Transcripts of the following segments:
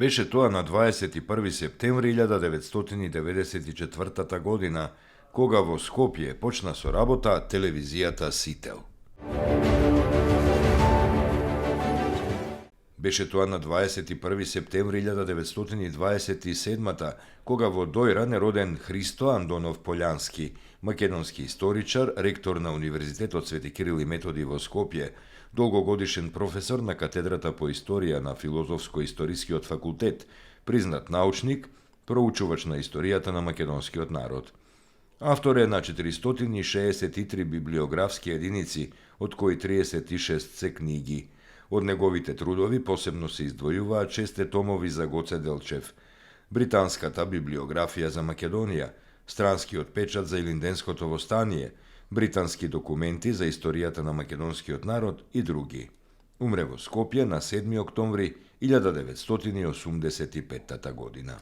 Беше тоа на 21 септември 1994 година, кога во Скопје почна со работа телевизијата Сител. Беше тоа на 21 септември 1927 кога во Дојран е роден Христо Андонов Полјански, македонски историчар, ректор на Универзитетот Свети Кирил и Методи во Скопје, долгогодишен професор на катедрата по историја на Филозофско-историскиот факултет, признат научник, проучувач на историјата на македонскиот народ. Автор е на 463 библиографски единици, од кои 36 се книги. Од неговите трудови посебно се издвојуваат 6 томови за Гоце Делчев, британската библиографија за Македонија, странскиот печат за Илинденското востание, британски документи за историјата на македонскиот народ и други. Умре во Скопје на 7 октомври 1985 година.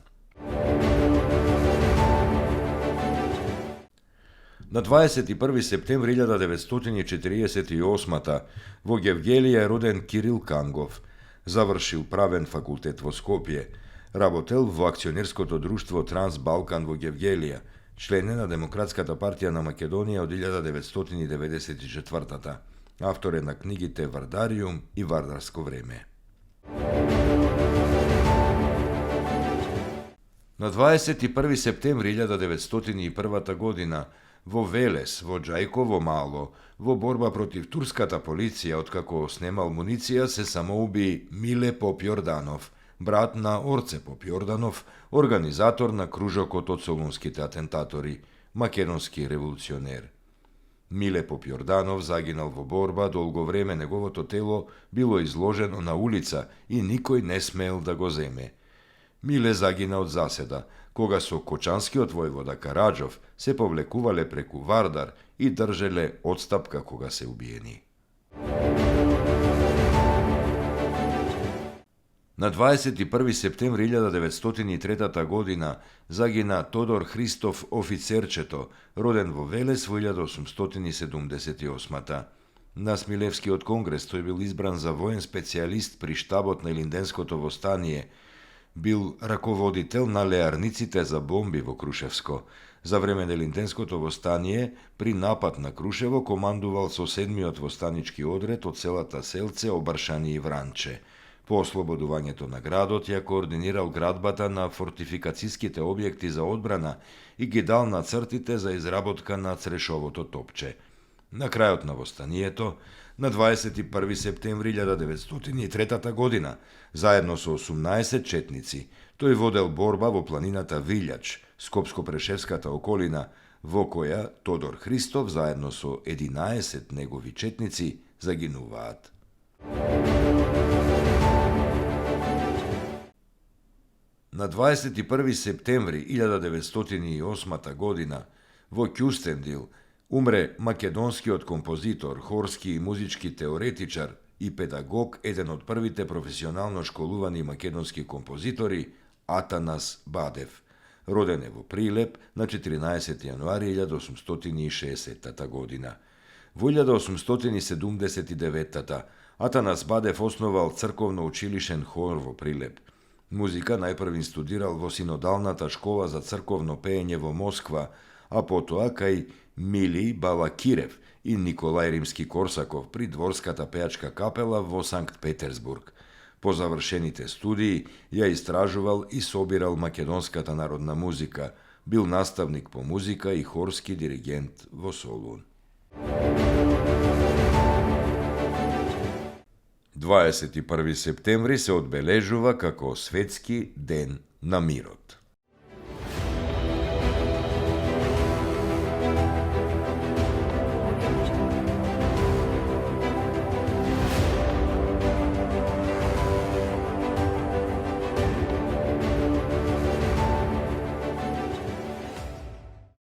На 21 септември 1948 во Гевгелија е роден Кирил Кангов. Завршил правен факултет во Скопје. Работел во акционерското друштво Трансбалкан во Гевгелија, член е на Демократската партија на Македонија од 1994. Автор е на книгите Вардариум и Вардарско време. На 21 септември 1901 година во Велес, во Џајково Мало, во борба против турската полиција откако снемал муниција, се самоуби Миле Попјорданов, брат на Орце Попјорданов, организатор на кружокот од солунските атентатори, македонски револуционер. Миле Попјорданов загинал во борба, долго време неговото тело било изложено на улица и никој не смел да го земе. Миле загина од заседа, кога со кочанскиот војвода Караџов се повлекувале преку Вардар и држеле одстапка кога се убиени. На 21 септември 1903 година загина Тодор Христов Офицерчето, роден во Велес во 1878. На Смилевскиот конгрес тој бил избран за воен специјалист при штабот на Илинденското востание, бил раководител на леарниците за бомби во Крушевско. За време на Илинденското востание, при напад на Крушево, командувал со 7-миот востанички одред од селата Селце, Обршани и Вранче. По ослободувањето на градот ја координирал градбата на фортификацијските објекти за одбрана и ги дал нацртите за изработка на Црешовото топче. На крајот на востанието, на 21 септември 1903 година, заедно со 18 четници, тој водел борба во планината Вилјач, Скопско-Прешевската околина, во која Тодор Христов заедно со 11 негови четници загинуваат. На 21 септември 1908 година во Кјустендил умре македонскиот композитор, хорски и музички теоретичар и педагог, еден од првите професионално школувани македонски композитори, Атанас Бадев. Роден е во Прилеп на 14 јануари 1860 година. Во 1879 Атанас Бадев основал црковно-училишен хор во Прилеп. Музика најпрвин студирал во Синодалната школа за црковно пеење во Москва, а потоа кај Мили Балакирев и Николај Римски-Корсаков при Дворската пеачка капела во Санкт Петерсбург. По завршените студии ја истражувал и собирал македонската народна музика, бил наставник по музика и хорски диригент во Солун. 21 септември се одбележува како Светски ден на мирот.